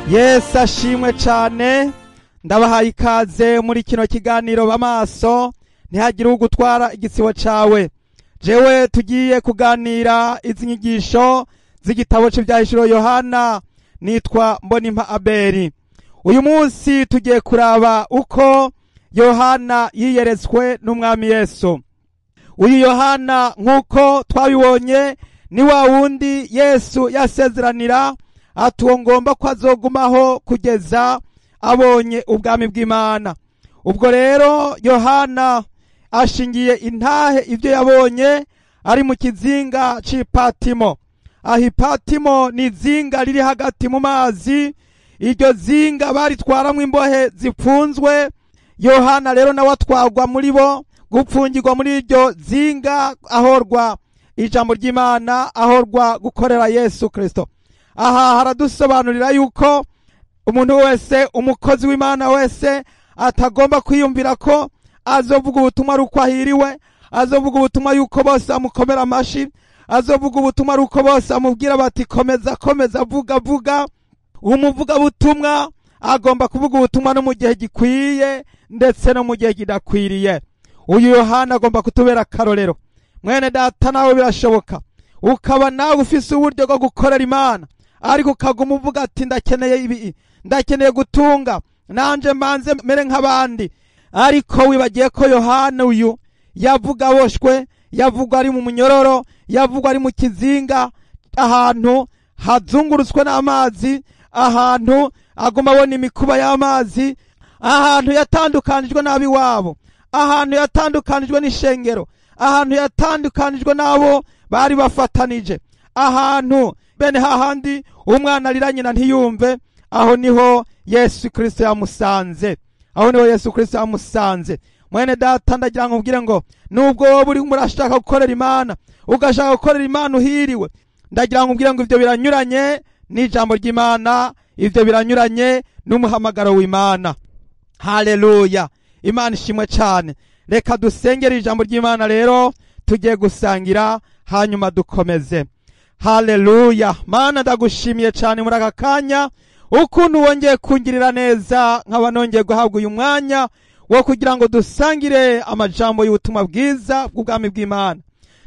Yesu ashimwe cyane. Ndabahaye ikaze muri kino kiganiro b'amaso, ntihagire ugutwara igisibo cawe. Jewe tugiye kuganira izi nyigisho z'igitabo c'Ivyahishuro Yohana, nitwa Mbonimpa Abeli. Uyu munsi tugiye kuraba uko Yohana yiyeretswe n'Umwami Yesu. Uyu Yohana, nk'uko twabibonye, ni wa wundi Yesu yasezeranira ati uwo ngomba ko azogumaho kugeza abonye ubwami bw'Imana. Ubwo rero Yohana ashingiye intahe ibyo yabonye ari mu kizinga c'Ipatimo. Aho Ipatimo ni izinga riri hagati mu mazi, iryo zinga baritwaramwo imbohe zipfunzwe. Yohana rero nawe atwarwa muri bo gupfungirwa muri iryo zinga, ahorwa ijambo ry'Imana, ahorwa gukorera Yesu Kristo. Aha haradusobanurira yuko umuntu wese, umukozi w'Imana wese, atagomba kwiyumvira ko azovuga ubutumwa ari uko ahiriwe, azovuga ubutumwa yuko bose amukomera amashi, azovuga ubutumwa ari uko bose amubwira bati komeza komeza, vuga vuga. Umuvugabutumwa agomba kuvuga ubutumwa no mu gihe gikwiye ndetse no mu gihe kidakwiriye. Uyu Yohana agomba kutubera akarorero. Mwene data, nawe birashoboka ukaba nawe ufise uburyo bwo gukorera Imana, ariko ukaguma uvuga ati ndakeneye ibi, ndakeneye gutunga, nanje mbanze mere nk'abandi. Ariko wibagiye ko Yohana uyu yavuga aboshwe, yavuga ari mu munyororo, yavuga ari mu kizinga, ahantu hazungurutswe n'amazi, ahantu aguma abona imikuba y'amazi, ahantu yatandukanijwe n'ab'iwabo, ahantu yatandukanijwe n'ishengero, ahantu yatandukanijwe n'abo bari bafatanije, ahantu bene hahandi umwana arira nyina ntiyumve. Aho niho Yesu Kristo yamusanze, aho niho Yesu Kristo yamusanze. Mwene data, ndagira ngo ubwire ngo nubwo wowe uri murashaka gukorera Imana, ugashaka gukorera Imana uhiriwe, ndagira ngo ubwire ngo ivyo biranyuranye n'ijambo ry'Imana, ivyo biranyuranye n'umuhamagaro w'Imana. Haleluya, Imana ishimwe cyane. Reka dusengere ijambo ry'Imana rero tugiye gusangira, hanyuma dukomeze. Haleluya. Mana, ndagushimiye cyane muri aka kanya ukuntu wongeye kungirira neza, nkaba nongeye guhabwa uyu mwanya wo kugira ngo dusangire amajambo y'ubutumwa bwiza bw'ubwami bw'Imana.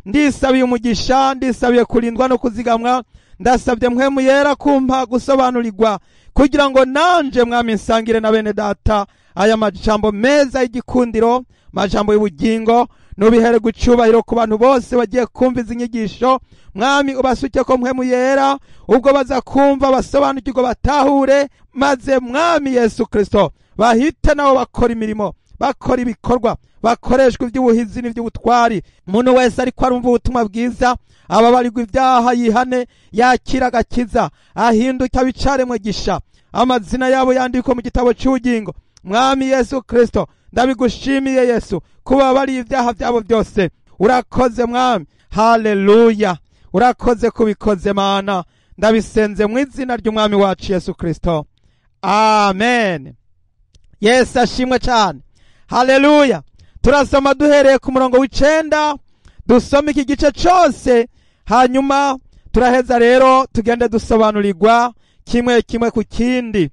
Ndisabiye umugisha, ndisabiye kurindwa no kuzigamwa, ndasabye Mpwemu Yera kumpa gusobanurirwa kugira ngo nanje, Mwami, nsangire na bene data aya majambo meza y'igikundiro, majambo y'ubugingo. Nubihere gucubahiro ku bantu bose bagiye kumva izi nyigisho. Mwami, ubasuke ko Mpwemu Yera, ubwo baza kumva basobanukirwa, batahure, maze Mwami Yesu Kristo bahite nabo bakora imirimo, bakora ibikorwa, bakoreshwa iby'ubuhizi n'iby'ubutwari. Umuntu wese ariko arumva ubutumwa bwiza, ababarirwa ibyaha, yihane, yakira agakiza, ahinduke abicaremwe gisha, amazina yabo yandikwa mu gitabo cy'ubugingo. Mwami Yesu Kristo, ndabigushimiye Yesu kuba bari ibyaha byabo byose. Urakoze Mwami, haleluya, urakoze kubikoze Mana. Ndabisenze mu izina ry'Umwami wacu Yesu Kristo, amen. Yesu ashimwe cyane, haleluya. Turasoma duhereye ku murongo w'9, dusoma iki gice cyose, hanyuma turaheza rero tugende dusobanurirwa kimwe kimwe ku kindi.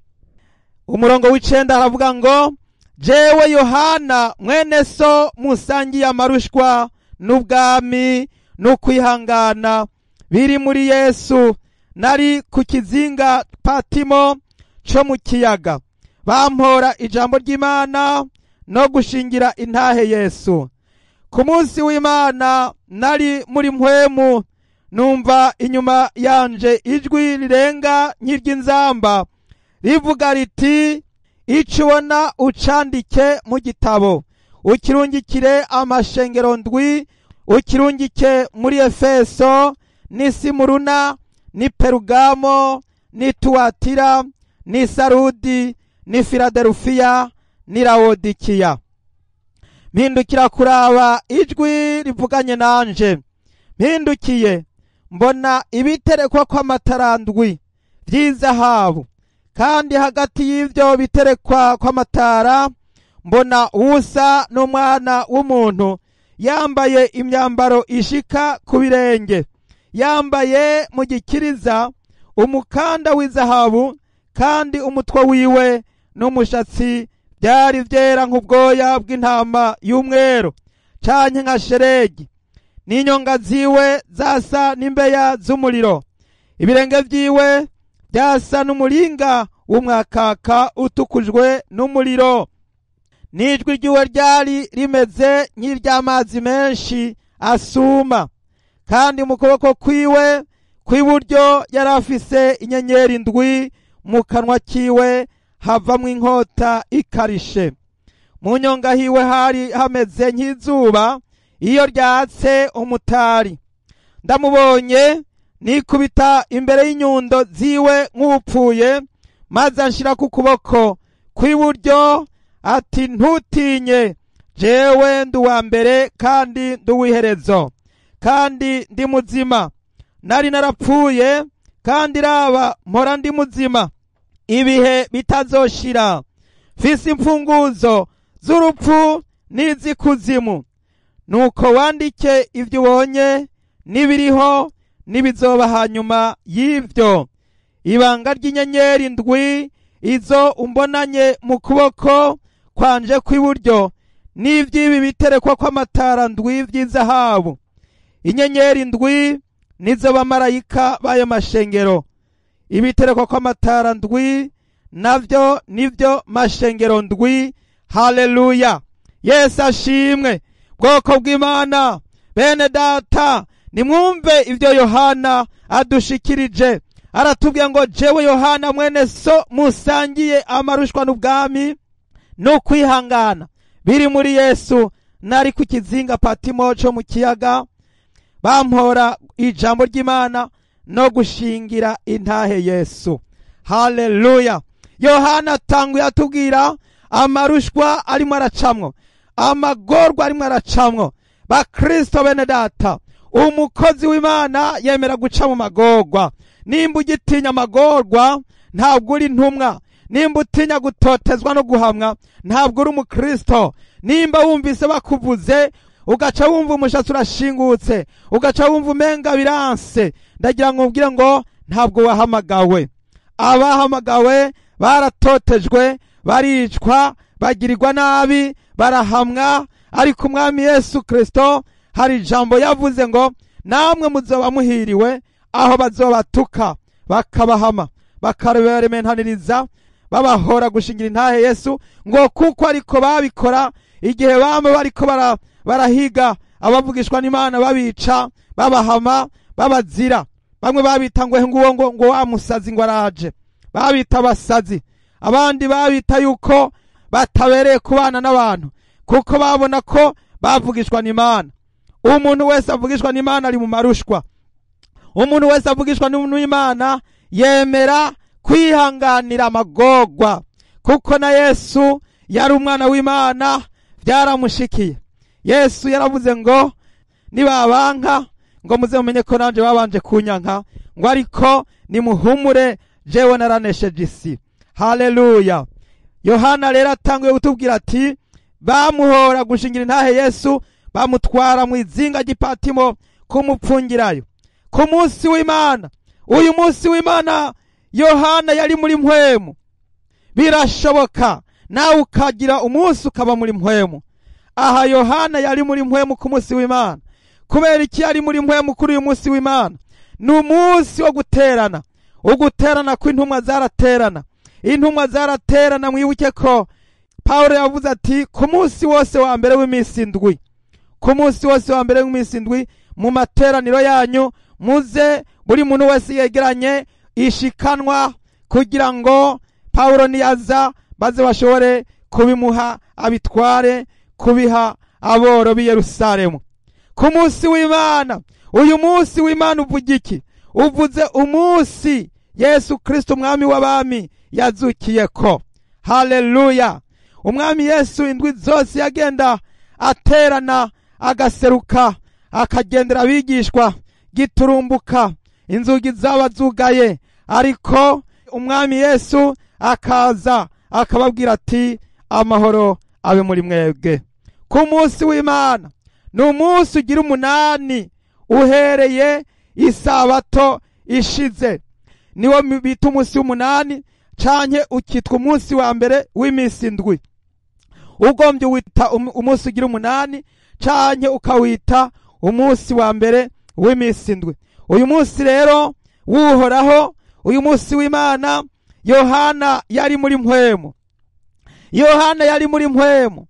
Umurongo w'9 aravuga ngo: "Jewe Yohana, mwene so musangiye amarushwa n'ubwami n'ukwihangana biri muri Yesu, nari ku kizinga Patimo co mu kiyaga, bampora ijambo ry'Imana no gushingira intahe Yesu. Ku munsi w'Imana nari muri mpwemu, numva inyuma yanje ijwi rirenga nk'iry'inzamba rivuga riti: 'Ico ubona ucandike mu gitabo, ukirungikire amashengero ndwi, ukirungike muri Efeso, n'i Simuruna, n'i Perugamo, n'i Tuwatira, n'i Sarudi, n'i Filadelufiya, n'i Lawodikiya.' Mpindukira kuraba ijwi rivuganye nanje. Mpindukiye, mbona ibiterekwa kw'amatara ndwi vy'izahabu, kandi hagati y'ivyo biterekwa kw'amatara mbona uwusa n'umwana w'umuntu, yambaye imyambaro ishika ku birenge, yambaye mu gikiriza umukanda w'izahabu." Kandi umutwe wiwe n'umushatsi byari byera nk'ubwoya bw'intama y'umweru canke nka sheregi, n'inyonga ziwe zasa n'imbeya z'umuriro, ibirenge vyiwe byasa n'umuringa w'umwakaka utukujwe n'umuriro, n'ijwi ryiwe ryari rimeze nk'iry'amazi menshi asuma. Kandi mu kuboko kwiwe kw'iburyo yari afise inyenyeri ndwi, mu kanwa kiwe havamwo inkota ikarishe. Mu nyonga hiwe hari hameze nk'izuba iyo ryatse umutari. Ndamubonye nikubita imbere y'inyundo ziwe nk'upfuye, maze anshira ku kuboko kw'iburyo ati: "Ntutinye, jewe ndi uwa mbere kandi ndi uw'iherezo, kandi ndi muzima. Nari narapfuye, kandi raba mpora ndi muzima ibihe bitazoshira. Mfise imfunguzo z'urupfu n'iz'ikuzimu. Nuko wandike ibyo ubonye n'ibiriho n'ibizoba hanyuma y'ibyo. Ibanga ry'inyenyeri ndwi izo umbonanye mu kuboko kwanje kw'iburyo, n'iby'ibi biterekwa kw'amatara ndwi by'izahabu: inyenyeri ndwi nizo bamarayika b'ayo mashengero, ibiterekwa kw'amatara ndwi navyo nivyo mashengero ndwi." Haleluya, Yesu ashimwe. Bwoko bw'Imana, bene data, nimwumve ibyo Yohana adushikirije. Aratubwira ngo: "Jewe Yohana, mwene so musangiye amarushwa n'ubwami no kwihangana biri muri Yesu, nari ku kizinga Patimo co mu kiyaga, bampora ijambo ry'Imana no gushingira intahe Yesu." Haleluya. Yohana atanguye atubwira amarushwa arimo aracamwo, amagorwa arimo aracamwo. Bakristo bene data, umukozi w'Imana yemera guca mu magorwa. Nimba ugitinya amagorwa, ntabwo uri intumwa. Nimba utinya gutotezwa no guhamwa, ntabwo uri umukristo. Nimba wumvise bakuvuze ugaca wumva umushatsi urashingutse, ugaca wumva umenga biranse, ndagira ngo ubwire ngo ntabwo wahamagawe. Abahamagawe baratotejwe, baricwa, bagirirwa nabi, barahamwa, ariko Umwami Yesu Kristo hari ijambo yavuze ngo: "Namwe muzoba muhiriwe aho bazobatuka, bakabahama, bakabarementaniriza, babahora gushingira intahe Yesu," ngo kuko ariko babikora igihe bamwe bariko barahiga abavugishwa n'Imana, babica, babahama, babazira. Bamwe babita ngo nguwo ngo wa musazi ngo araje, babita abasazi. Abandi babita yuko batabereye kubana n'abantu, kuko babona ko bavugishwa n'Imana. Umuntu wese avugishwa n'Imana ari mu marushwa. Umuntu wese avugishwa n'Imana yemera kwihanganira amagorwa, kuko na Yesu yari umwana w'Imana, byaramushikiye. Yesu yaravuze ngo: "Nibabanka, ngo muze mumenye ko nanje babanje kunyanka," ngo "ariko nimuhumure, jewe naranesheje isi." Haleluya. Yohana rero atanguye kutubwira ati bamuhora gushingira intahe Yesu, bamutwara mu izinga ry'Ipatimo kumupfungirayo ku munsi w'Imana. Uyu munsi w'Imana Yohana yari muri mpwemu. Birashoboka nawe ukagira umunsi ukaba muri mpwemu. Aha Yohana yari muri mpwemu ku munsi w'Imana. Kubera iki yari muri mpwemu kuri uyu munsi w'Imana? Ni umunsi wo guterana, uguterana kw'intumwa. Zaraterana, intumwa zaraterana. Mwibuke ko Pawulo yavuze ati: "Ku munsi wose wa mbere w'iminsi indwi, ku munsi wose wa mbere w'iminsi indwi, mu materaniro yanyu muze buri muntu wese yegeranye ishikanwa, kugira ngo Pawulo niyaza baze bashobore kubimuha, abitware kubiha aboro b'i Yerusalemu." Ku munsi w'Imana. Uyu munsi w'Imana uvuga iki? Uvuze umunsi Yesu Kristo, umwami w'abami, yazukiyeko. Haleluya. Umwami Yesu indwi zose yagenda aterana, agaseruka, akagendera abigishwa giturumbuka. Inzugi zaba zugaye, ariko Umwami Yesu akaza akababwira ati: "Amahoro abe muri mwebwe." Ku munsi w'Imana ni umunsi ugira umunani uhereye isabato ishize, niwo bita umunsi w'umunani. canke ukitwa umunsi wa mbere w'iminsi indwi. Ugombye wita umunsi ugira 8 canke ukawita umunsi wa mbere w'iminsi indwi. Uyu munsi rero w'Uhoraho, uyu munsi w'Imana, Yohana yari muri mpwemu. Yohana yari muri mpwemu,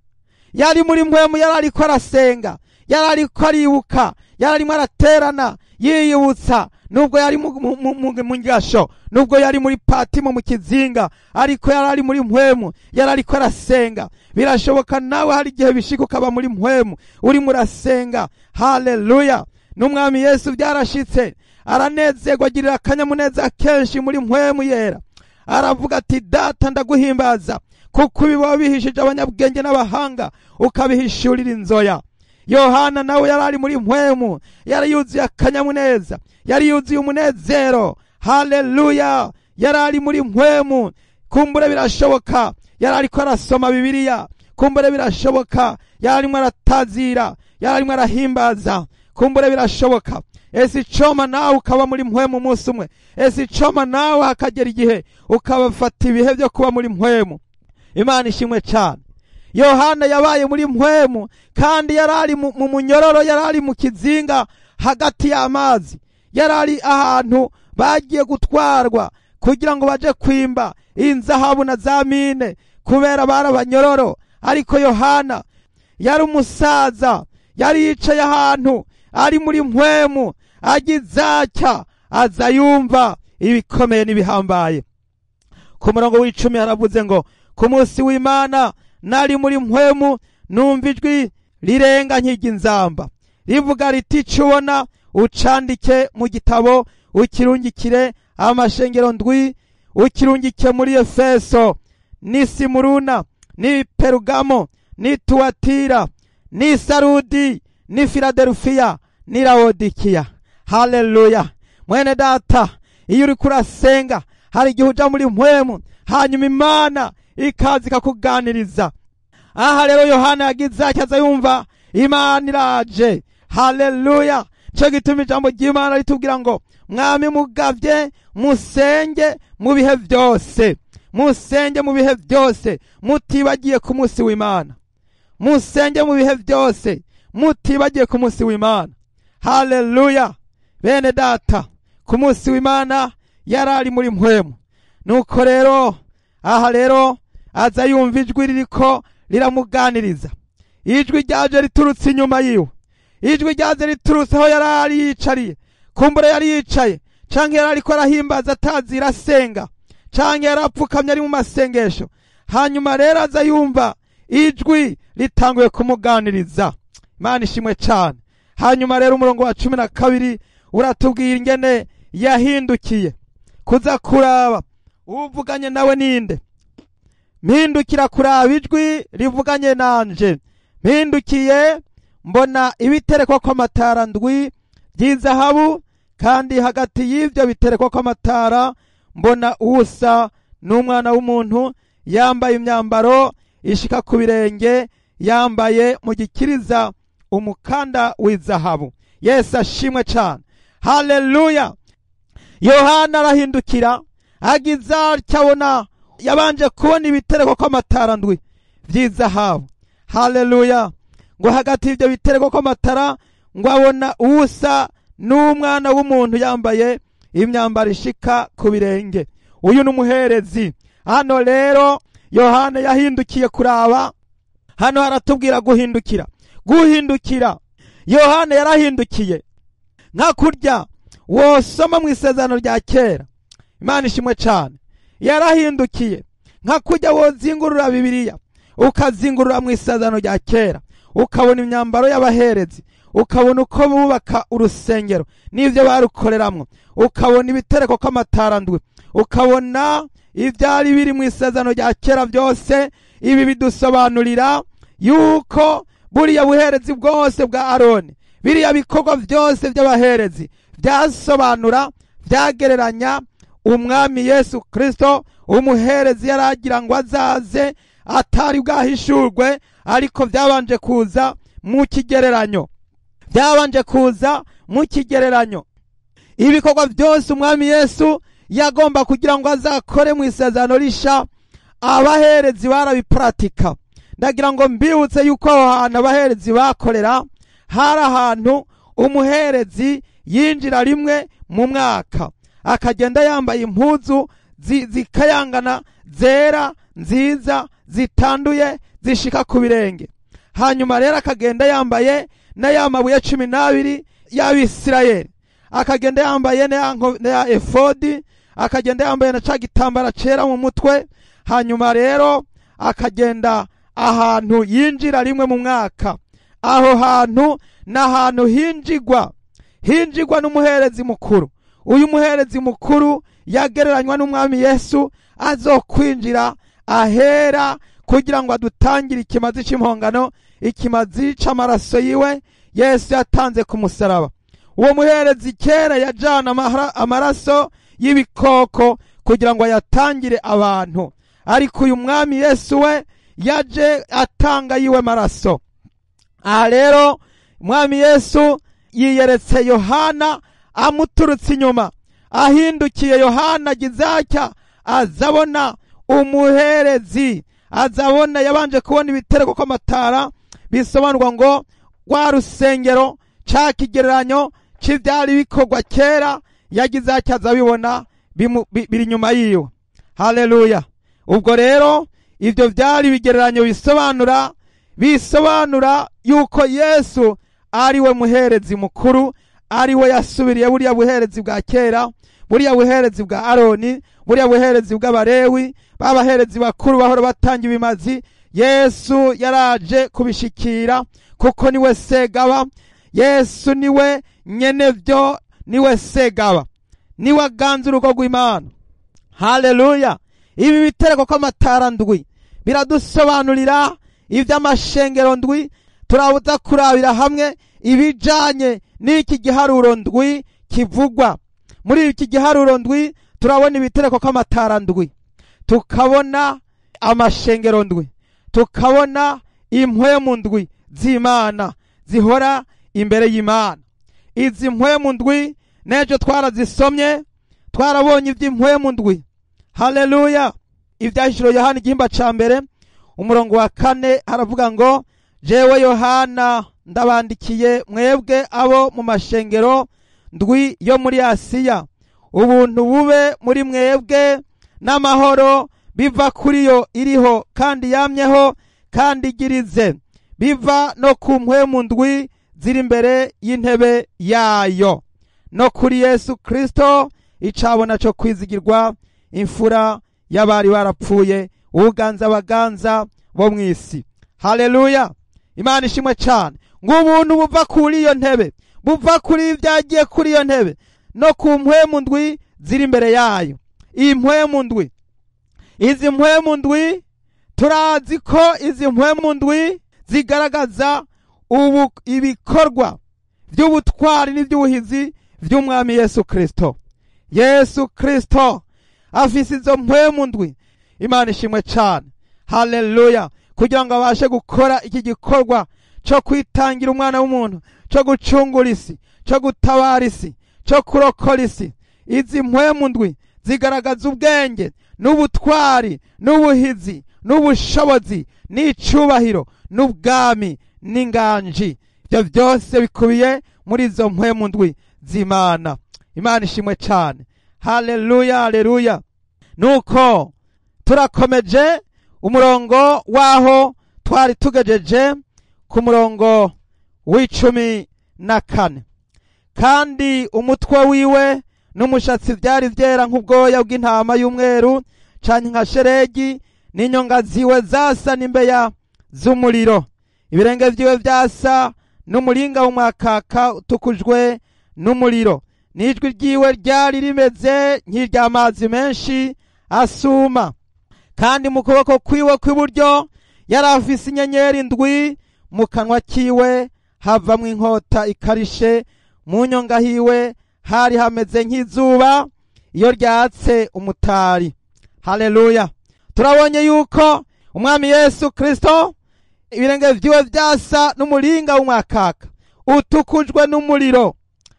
yari muri mpwemu, yari ariko arasenga, yari ariko aribuka, yari arimo araterana yiyibutsa, nubwo yari mu ngasho, nubwo yari muri Patimo mu kizinga, ariko yari ari muri mpwemu, yari ariko arasenga. Birashoboka nawe hari igihe bishika ukaba muri mpwemu urimo urasenga. Haleluya! N'umwami Yesu byarashitse, aranezerwa, agirira akanyamuneza kenshi muri mpwemu yera. Aravuga ati Data ndaguhimbaza kuko ibi wabihishije abanyabwenge n'abahanga ukabihishurira inzoya. Yohana nawe yari ari muri mpwemu, yari yuzuye akanyamuneza, yari yuzuye umunezero. Haleluya! Yari ari muri mpwemu. Kumbure birashoboka yari ariko arasoma Bibiliya, kumbure birashoboka yari arimo aratazira, yari arimo arahimbaza, kumbure birashoboka. Ese icoma nawe ukaba muri mpwemu umunsi umwe? Ese icoma nawe hakagera igihe ukabafata ibihe byo kuba muri mpwemu? Imana ishimwe cyane. Yohana yabaye muri mpwemu, kandi yari ari mu munyororo, yari ari mu kizinga hagati y'amazi, yari ari ahantu bagiye gutwarwa kugira ngo baje kwimba inzahabu na za mine, kubera barabanyororo. Ariko Yohana yari umusaza, yari yicaye ahantu ari muri mpwemu, agizacya aza yumva ibikomeye n'ibihambaye. Ku murongo w'icumi haravuze ngo ku munsi w'Imana nari muri mpwemu, numva ijwi rirenga nk'iry'inzamba rivuga riti ico ubona ucandike mu gitabo, ukirungikire amashengero ndwi, ukirungike muri Efeso, ni Simuruna, ni Perugamo, ni Tuatira, ni Sarudi, ni Filadelfiya, ni Laodikiya. Haleluya! Mwene data, iyo uriko urasenga hari igihe uja muri mpwemu, hanyuma Imana ikaza ikakuganiriza. Aha rero Yohana yagize aza yumva Imana iraje. Haleluya! Cyo gituma ijambo ry'Imana ritubwira ngo mwami mugavye musenge mu bihe byose, musenge mu bihe byose, mutibagiye ku munsi w'Imana. Musenge mu bihe byose, mutibagiye ku munsi w'Imana. Haleluya! Bene data, ku munsi w'Imana yari ari muri mpwemu. Nuko rero aha rero aza yumva ijwi ririko riramuganiriza. Ijwi ryaje riturutse inyuma yiwe, ijwi ryaje riturutse aho yari ari yicariye. Kumbure yari yicaye, canke yari ariko arahimbaza atazira asenga, canke yari apfukamye ari mu masengesho. Hanyuma rero aza yumva ijwi ritanguye kumuganiriza. Imana ishimwe cyane. Hanyuma rero umurongo wa 12 uratubwira ingene yahindukiye kuza kuraba uvuganye nawe ninde. Mpindukira kuraba ijwi rivuganye nanje, mpindukiye mbona ibiterekwa kw'amatara ndwi by'izahabu, kandi hagati y'ivyo biterekwa kw'amatara mbona usa n'umwana w'umuntu, yambaye imyambaro ishika ku birenge, yambaye mu gikiriza umukanda w'izahabu. Yesu ashimwe cyane. Haleluya! Yohana arahindukira agize atya abona, yabanje kubona ibitereko kw'amatara ndwi by'izahabu. Haleluya! Ngo hagati y'ibyo bitereko kw'amatara ngo abona usa n'umwana w'umuntu yambaye imyambaro ishika ku birenge. Uyu ni umuherezi. Hano rero Yohana yahindukiye kuraba. Hano haratubwira guhindukira, guhindukira. Yohana yarahindukiye nka kurya wosoma mu isezerano rya kera. Imana ishimwe cyane. Yarahindukiye nka kurya wozingurura Bibiliya, ukazingurura mu isezerano rya kera, ukabona imyambaro y'abaherezi, ukabona uko bubaka urusengero n'ivyo barukoreramwo, ukabona ibitereko kw'amatara ndwi, ukabona ivyari biri mu isezerano rya kera byose. Ibi bidusobanurira yuko buriya buherezi bwose bwa Aroni, biriya bikorwa byose by'abaherezi byasobanura, byagereranya umwami Yesu Kristo. Umuherezi yaragira ngo azaze atari bwahishurwe, ariko byabanje kuza mu kigereranyo, byabanje kuza mu kigereranyo. Ibikorwa byose umwami Yesu yagomba kugira ngo azakore mu isezerano risha, abaherezi barabiparatika. Ndagira ngo mbibutse yuko aho hantu abaherezi bakorera hari ahantu umuherezi yinjira rimwe mu mwaka, akagenda yambaye impuzu zikayangana zera nziza zitanduye zishika ku birenge. Hanyuma rero akagenda yambaye na ya mabuye 12 y'Abisirayeli, akagenda yambaye na ya efodi, akagenda yambaye na ca gitambara cera mu mutwe. Hanyuma rero akagenda ahantu yinjira rimwe mu mwaka. Aho hantu n'ahantu hinjigwa n'umuherezi mukuru. Uyu muherezi mukuru yagereranywa n'umwami Yesu azokwinjira ahera kugira ngo adutangire ikimazi cy'impongano, ikimazi c'amaraso yiwe Yesu yatanze ku musaraba. Uwo muherezi kera yajana amaraso y'ibikoko kugira ngo ayatangire abantu, ariko uyu mwami Yesu we yaje atanga yiwe maraso. Aha rero mwami Yesu yiyeretse Yohana amuturutse inyuma, ahindukiye Yohana gizacya azabona umuherezi, azabona yabanje kubona ibitereko kw'amatara, bisobanurwa ngo rwa rusengero ca kigereranyo c'ivyari bikorwa kera, yagize atya azabibona biri inyuma yiwe. Haleluya! Ubwo rero ivyo vyari ibigereranyo bisobanura yuko Yesu ari we muherezi mukuru, ari we yasubiriye buriya buherezi bwa kera, buriya buherezi bwa Aroni, buriya buherezi bw'Abarewi, babaherezi bakuru bahora batanga ibimazi. Yesu yaraje kubishikira kuko niwe segaba. Yesu niwe nyenevyo, niwe segaba, niwe aganza urugo rw'Imana. Haleluya! Ibi bitereko kw'amatara ndwi biradusobanurira ivy'amashengero ndwi. Turabuza kurabira hamwe ibijanye n'iki giharuro ndwi kivugwa. Muri iki giharuro ndwi turabona ibitereko kw'amatara ndwi, tukabona amashengero ndwi, tukabona impwemu ndwi z'Imana zihora imbere y'Imana. Izi mpwemu ndwi nejo twarazisomye, twarabonye ivy'impwemu ndwi. Haleluya! Ivyahishuriwe Yohana igihimba ca mbere umurongo wa 4 haravuga ngo jewe Yohana ndabandikiye mwebwe abo mu mashengero ndwi yo muri Asiya, ubuntu bube muri mwebwe n'amahoro biva kuri yo iriho kandi yamyeho kandi igirize, biva no ku mpwemu ndwi ziri imbere y'intebe yayo, no kuri Yesu Kristo icabona co kwizigirwa, imfura y'abari barapfuye, uganza abaganza bo mw'isi. Haleluya! Imana ishimwe cyane. Ng'ubuntu buva kuri iyo ntebe, buva kuri ibyagiye kuri iyo ntebe, no ku mpwemu ndwi ziri imbere yayo. Iyi mpwemu ndwi, izi mpwemu ndwi turazi ko izi mpwemu ndwi zigaragaza ubu ibikorwa by'ubutwari n'iby'ubuhizi by'umwami Yesu Kristo. Yesu Kristo afise izo mpwemu ndwi. Imana ishimwe cyane. Haleluya! Kugira ngo abashe gukora iki gikorwa cyo kwitangira umwana w'umuntu, cyo gucungura isi, cyo gutabara isi, cyo kurokora isi. Izi mpwemu ndwi zigaragaza ubwenge n'ubutwari n'ubuhizi n'ubushobozi n'icubahiro n'ubwami n'inganji. Ibyo byose bikubiye muri izo mpwemu ndwi z'Imana. Imana ishimwe cyane. Haleluya, haleluya. Nuko turakomeje umurongo waho twari tugejeje ku murongo w'14. Kandi umutwe wiwe n'umushatsi byari byera nk'ubwoya bw'intama y'umweru canke nka sheregi, n'inyonga ziwe zasa n'imbeya z'umuriro, ibirenge vyiwe vyasa n'umuringa w'umwakaka utukujwe n'umuriro, n'ijwi ryiwe ryari rimeze nk'iry'amazi menshi asuma. Kandi mu kuboko kwiwe kw'iburyo yari afise inyenyeri ndwi, mu kanwa kiwe havamwo inkota ikarishe, mu nyonga hiwe hari hameze nk'izuba iyo ryatse umutari. Haleluya! Turabonye yuko umwami Yesu Kristo ibirenge vyiwe vyasa n'umuringa w'umwakaka utukujwe n'umuriro.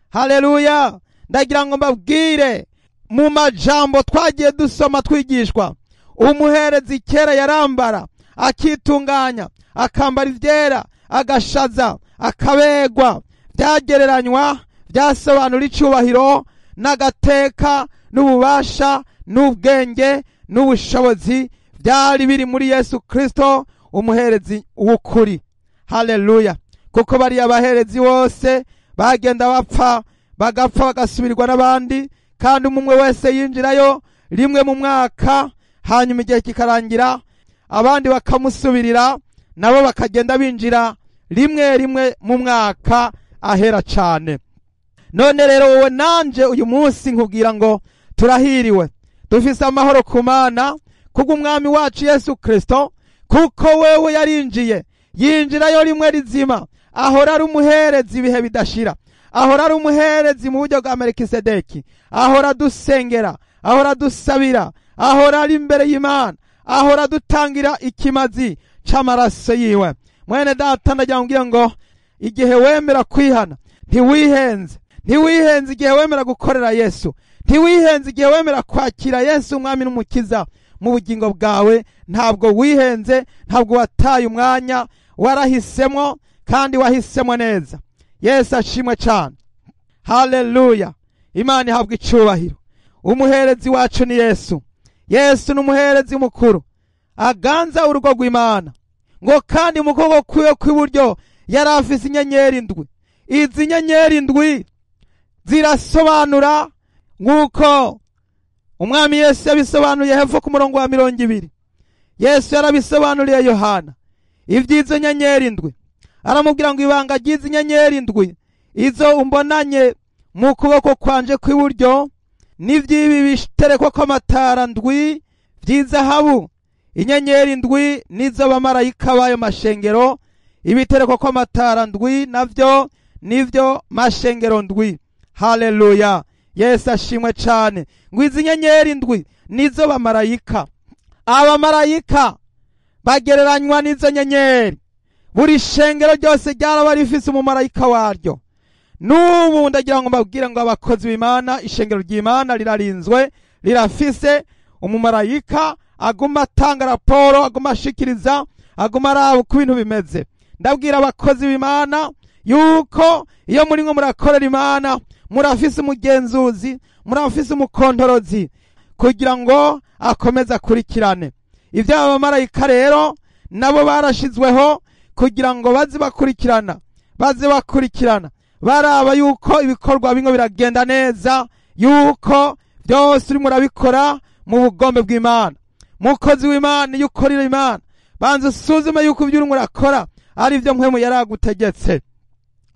Haleluya! Ndagira ngo mbabwire Mu majambo twagiye dusoma twigishwa, umuherezi kera yarambara akitunganya, akambara ivyera, agashaza, akabegwa. Byagereranywa, byasobanura icubahiro n'agateka n'ububasha n'ubwenge n'ubushobozi byari biri muri Yesu Kristo, umuherezi w'ukuri. Haleluya! Kuko bariya abaherezi bose bagenda bapfa, bagapfa bagasubirwa n'abandi, kandi umwe wese yinjirayo rimwe mu mwaka, hanyuma igihe kikarangira abandi bakamusubirira, nabo bakagenda binjira rimwe rimwe mu mwaka ahera cane. None rero wowe nanje uyu munsi nkubwira ngo turahiriwe, dufise amahoro ku Mana kubw'umwami wacu Yesu Kristo, kuko wewe yarinjiye, yinjirayo rimwe rizima, ahora ari umuherezi ibihe bidashira, ahora ari umuherezi mu buryo bwa Melikisedeki, ahora dusengera, ahora dusabira, ahora ari imbere y'Imana, ahora dutangira ikimazi c'amaraso yiwe. Mwene data, ndagira ngo ngo igihe wemera kwihana ntiwihenze, ntiwihenze igihe wemera gukorera Yesu, ntiwihenze igihe wemera kwakira Yesu umwami n'umukiza mu bugingo bwawe. Ntabwo wihenze, ntabwo wataye umwanya, warahisemo kandi wahisemo neza. Yesu ashimwe cyane. Haleluya! Imana ihabwa icubahiro. Umuherezi wacu ni Yesu. Yesu ni umuherezi mukuru aganza urugo rw'Imana. Ngo kandi mu kuboko kwiwe kw'iburyo yari afise inyenyeri indwi. Izi nyenyeri indwi zirasobanura, nk'uko umwami Yesu yabisobanuye hepfo ku murongo wa 20. Yesu yarabisobanuriye Yohana iby'izo nyenyeri indwi, aramubwira ngo ibanga ry'izi nyenyeri indwi izo umbonanye mu kuboko kwanje kw'iburyo n'iby'ibi biterekwa kw'amatara ndwi by'izahabu, inyenyeri ndwi nizo bamarayika b'ayo mashengero, ibiterekwa kw'amatara ndwi navyo nivyo mashengero ndwi. Haleluya! Yesu ashimwe cane. Ngo izi nyenyeri ndwi nizo bamarayika. Abamarayika bagereranywa n'izo nyenyeri. Buri shengero ryose ryaraba rifise umumarayika waryo. N'ubu ndagira ngo mbabwire ngo abakozi b'Imana, ishengero ry'Imana rirarinzwe, rirafise umumarayika aguma atanga raporo, aguma ashikiriza, aguma araba uko ibintu bimeze. Ndabwira abakozi b'Imana yuko iyo muri mwo murakorera Imana, murafise umugenzuzi, murafise umukontorozi, kugira ngo akomeze akurikirane iby'aba bamarayika. Rero nabo barashizweho kugira ngo baze bakurikirana, baze bakurikirana, baraba yuko ibikorwa bimwe biragenda neza, yuko byose urimo urabikora mu bugombe bw'Imana. Mukozi w'Imana, iyo ukorera Imana, banza usuzume yuko ibyo urimo urakora ari byo mpwemu yaragutegetse.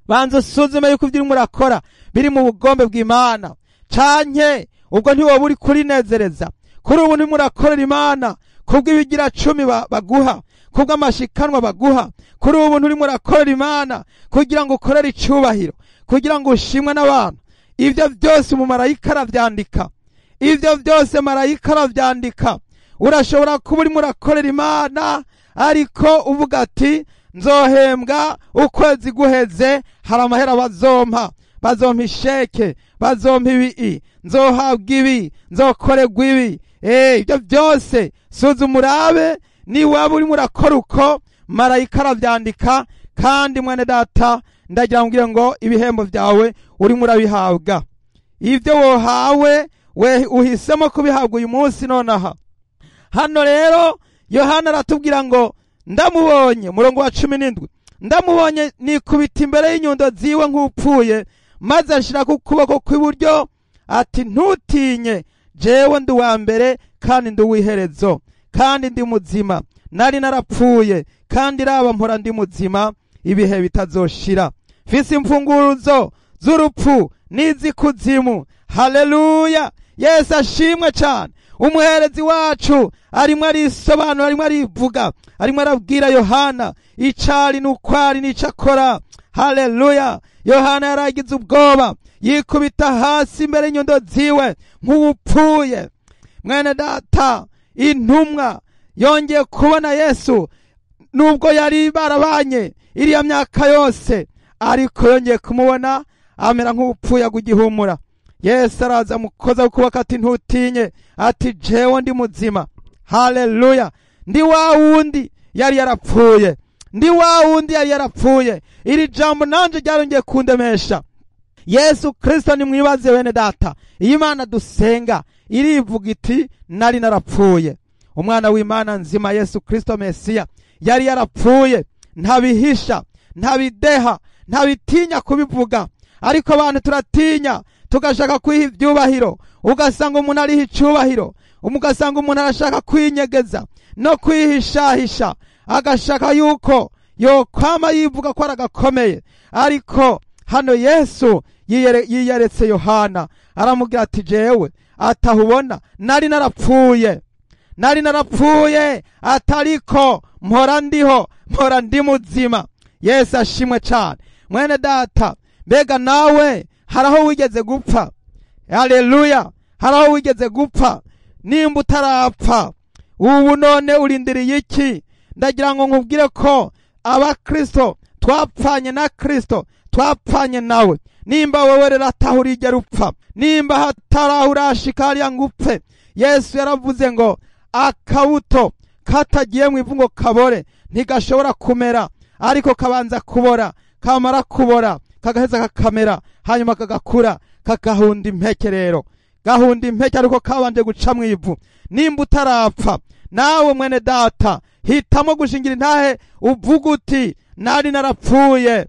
Banza usuzume yuko ibyo urimo urakora biri mu bugombe bw'Imana, canke ubwo ntiwoba uri kurinezereza. Kuri ubu ndimo urakorera Imana kubw'ibigira cumi baguha, kubw'amashikanwa baguha. Kuri ubu nturimo urakorera Imana kugira ngo ukorere icubahiro, kugira ngo ushimwe n'abantu. Ibyo byose umumarayika aravyandika, ibyo byose marayika aravyandika. Urashobora kuba urimo urakorera Imana ariko uvuga ati nzohembwa ukwezi guheze, hari amahera bazompa, bazompa isheke, bazompa ibi, nzohabwa ibi, nzokorerwa ibi. Ibyo byose suzuma urabe niwaba urimo urakora uko, marayika aravyandika. Kandi mwene data, ndagira ngo ngo ibihembo byawe urimo urabihabwa. Ibyo wohawe we uhisemo kubihabwa uyu munsi nonaha. Hano rero Yohana aratubwira ngo ndamubonye, murongo wa 17, ndamubonye nikubita imbere y'inyundo ziwe nk'upfuye, maze ashira ku kuboko kw'iburyo ati ntutinye, jewe ndi uwa mbere kandi ndi uw'iherezo, kandi ndi muzima, nari narapfuye kandi raba mpora ndi muzima ibihe bitazoshira, mfise imfunguruzo z'urupfu n'iz'ikuzimu. Haleluya! Yesu ashimwe cyane. Umuherezi wacu arimo arisobanura, arimo arivuga, arimo arabwira Yohana icari n'ukwari n'ico akora. Haleluya! Yohana yaragize ubwoba, yikubita hasi imbere y'inyundo ziwe nk'uwupfuye. Mwene data, intumwa yongeye kubona Yesu nubwo yari barabanye iriya myaka yose, ariko yongeye kumubona amera nk'uwupfuye agwa igihumura. Yesu araza amukoza ukuboko ati ntutinye, ati jewe ndi muzima. Haleluya! Ndi wa wundi yari yarapfuye, ndi wa wundi yari yarapfuye. Iri jambo nanje ryarongeye kundemesha. Yesu Kristo nimwibaze bene data, iyi Mana dusenga irivuga iti nari narapfuye. Umwana w'Imana nzima Yesu Kristo Mesiya yari yarapfuye, ntabihisha, ntabideha, ntabitinya kubivuga. Ariko abantu turatinya, tugashaka kwiha ibyubahiro, ugasanga umuntu ariha icyubahiro, ugasanga umuntu arashaka kwinyegeza no kwihishahisha, agashaka yuko yokwama yivuga ko aragakomeye. Ariko hano Yesu yiyeretse Yohana, aramubwira ati jewe atahubona nari narapfuye, nari narapfuye, atariko mpora ndiho, mpora ndi muzima. Yesu ashimwe cyane. Mwene data, mbega nawe haraho wigeze gupfa? Haleluya! Haraho wigeze gupfa? Nimba utarapfa ubu none urindiriye iki? Ndagira ngo nkubwire ko abakristo twapfanye na Kristo, twapfanye nawe. Nimba wewe rero ataho urigera upfa, nimba hataraho urashika hariya ngo upfe, Yesu yaravuze ngo akabuto katagiye mu ivu ngo kabore ntigashobora kumera, ariko kabanza kubora, kamara kubora kagaheza kakamera, hanyuma kagakura kagahunda impeke. Rero gahunda impeke ariko kabanje guca mu ivu. Nimba utarapfa nawe mwene data, hitamo gushingira intahe uvuga uti nari narapfuye,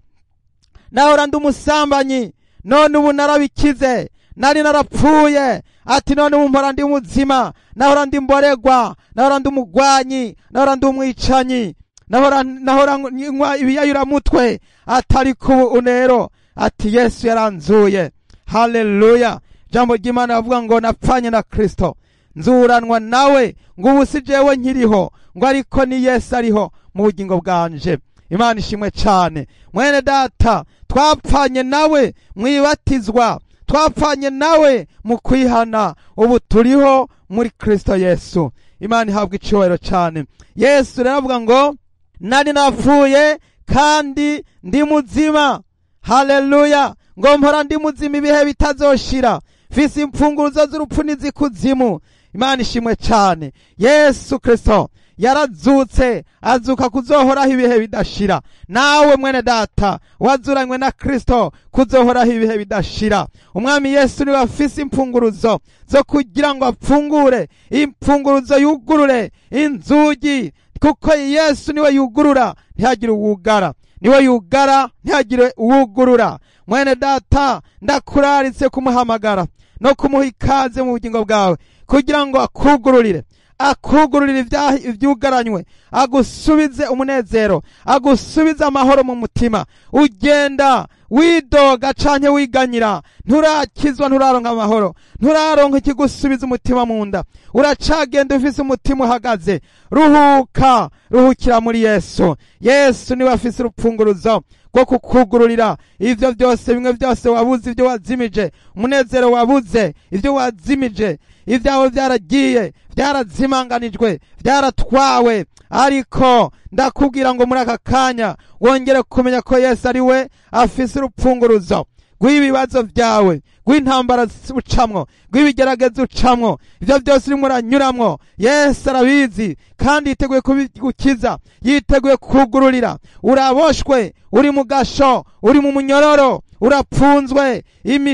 nahora ndi umusambanyi, none ubu narabikize, nari narapfuye, ati none ubu mpora ndi muzima, nahora ndi mboregwa, nahora ndi umugwanyi, nahora ndi umwicanyi, nahora nywa ibiyayuramutwe, atari ku unero, ati Yesu yaranzuye. Haleluya! Jambo ry'Imana bavuga ngo napfanye na Kristo, nzuranwa nawe, ngo ubu si jewe nkiriho, ngo ariko ni Yesu ariho mu bugingo bwanje. Imana ishimwe cyane. Mwene data, twapfanye nawe mwibatizwa, twapfanye nawe mu kwihana, ubu turiho muri Kristo Yesu. Imana ihabwa icyubahiro cyane. Yesu rero avuga ngo nari napfuye kandi ndi muzima. Haleluya! Ngo mpora ndi muzima ibihe bitazoshira, mfise imfunguruzo z'urupfu n'izikuzimu. Imana ishimwe cyane. Yesu Kristo yarazutse, azuka kuzohoraho ibihe bidashira. Nawe mwene data wazuranywe na Kristo kuzohoraho ibihe bidashira. Umwami Yesu niwe afise imfunguruzo zo kugira ngo apfungure, imfunguruzo yugurure inzugi, kuko Yesu niwe yugurura ntihagire uwugara, niwe yugara ntihagire uwugurura. Mwene data, ndakuraritse kumuhamagara no kumuha ikaze mu bugingo bwawe, kugira ngo akugururire, akugururire ibyugaranywe, agusubize umunezero, agusubize amahoro mu mutima. Ugenda widoga canke wiganyira, nturakizwa, nturaronka amahoro, nturaronka ikigusubiza umutima mu nda, uracagenda ufise umutima uhagaze. Ruhuka, ruhukira muri Yesu. Yesu niwe afise urupfunguruzo rwo kukugururira ivyo byose, bimwe byose wabuze, ibyo wazimije, umunezero wabuze, ibyo wazimije, ibyawe byaragiye, byarazimanganijwe, byaratwawe. Ariko ndakubwira ngo muri aka kanya wongere kumenya ko Yesu ari we afise urupfunguruzo rw'ibibazo byawe, rw'intambara ucamwo, rw'ibigeragezo ucamwo, ibyo byose urimo uranyuramwo. Yesu arabizi kandi yiteguye kubigukiza, yiteguye kugururira. Uraboshwe, uri mu gasho, uri mu munyororo, urapfunzwe,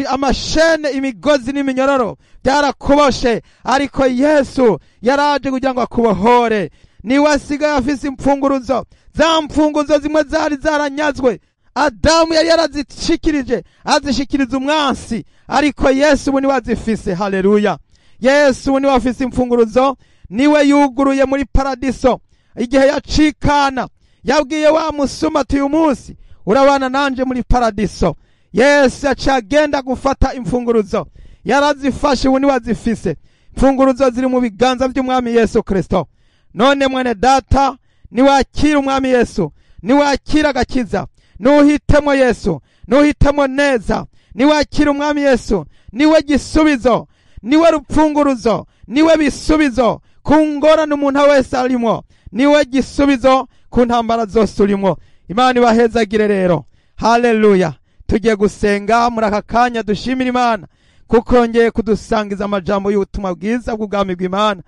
amashene, imigozi n'iminyororo byarakuboshe, ariko Yesu yaraje kugira ngo akubohore. Niwe asigaye afise imfunguruzo, za mfunguruzo zimwe zari zaranyazwe, Adamu yari yarazishikirije, azishikiriza umwansi, ariko Yesu ubu niwe azifise. Haleluya! Yesu ubu niwe afise imfunguruzo, niwe yuguruye muri paradiso. Igihe yacikana yabwiye wa musuma ati uyu munsi urabana nanje muri paradiso. Yesu yaciye agenda gufata imfunguruzo, yarazifashe, ubu niwe azifise. Imfunguruzo ziri mu biganza by'umwami Yesu Kristo. None mwene data, niwakira umwami Yesu, niwakira agakiza, nuhitemo Yesu, nuhitemo neza, niwakira umwami Yesu, niwe gisubizo, niwe rupfunguruzo, niwe bisubizo ku ngorane umuntu wese arimo, niwe gisubizo ku ntambara zose urimo. Imana ibahezagire rero. Haleluya! Tugiye gusenga muri aka kanya, dushimira Imana Kuko yongeye kudusangiza amajambo y'ubutumwa bwiza bw'ubwami bw'Imana.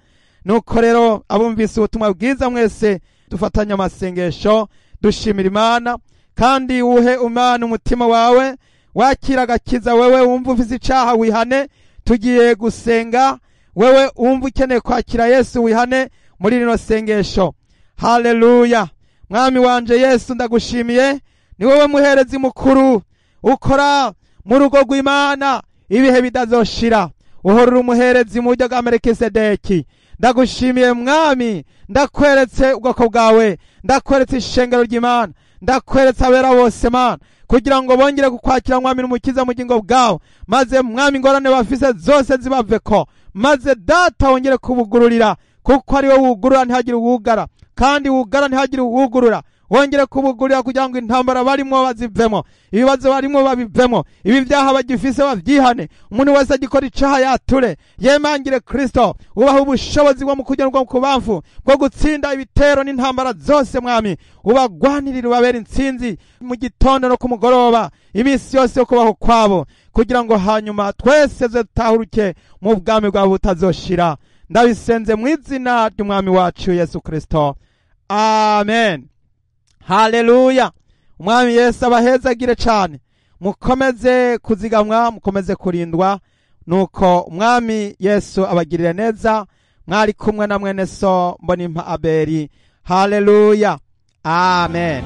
Nuko rero abumvise ubutumwa bwiza mwese dufatanye amasengesho dushimira Imana, kandi wuhe Imana umutima wawe, wakira agakiza. Wewe wumva ufise icaha wihane, tugiye gusenga. Wewe wumva ukeneye kwakira Yesu wihane muri rino sengesho. Haleluya. Mwami wanje Yesu, ndagushimiye, ni wowe muherezi mukuru ukora mu rugo rw'Imana ibihe bidazoshira, uhorera umuherezi mu buryo bwa Melikisedeki. Ndagushimiye Mwami, ndakweretse ubwoko bwawe, ndakweretse ishengero ry'Imana, ndakweretse abera bose Mana, kugira ngo bongere kukwakira Mwami n'Umukiza mu bugingo bwawe, maze Mwami ingorane bafise zose zibaveko, maze Data wongere kubugururira, kuko ari wowe wugurura ntihagire uwugara, kandi wugara ntihagire uwugurura. Wongere kubugurira kugira ngo intambara barimo bazivemo, ibibazo barimo babivemo, ibi byaha bagifise bavyihane, umuntu wese agikora icaha yature yemangire Kristo. Ubaha ubushobozi bwo mu kugerwa ku bamfu bwo gutsinda ibitero n'intambara zose Mwami, ubagwanirire, ubabere intsinzi mu gitondo no ku mugoroba, iminsi yose yo kubaho kwabo, kugira ngo hanyuma twese dutahuruke mu bwami bwawe butazoshira. Ndabisenze mu izina ry'Umwami wacu Yesu Kristo, amen. Haleluya. Umwami Yesu abahezagire cyane, mukomeze kuzigamwa, mukomeze kurindwa, nuko Umwami Yesu abagirire neza. Mwari kumwe na mwene so Mbonimpa Abeli. Haleluya, amen.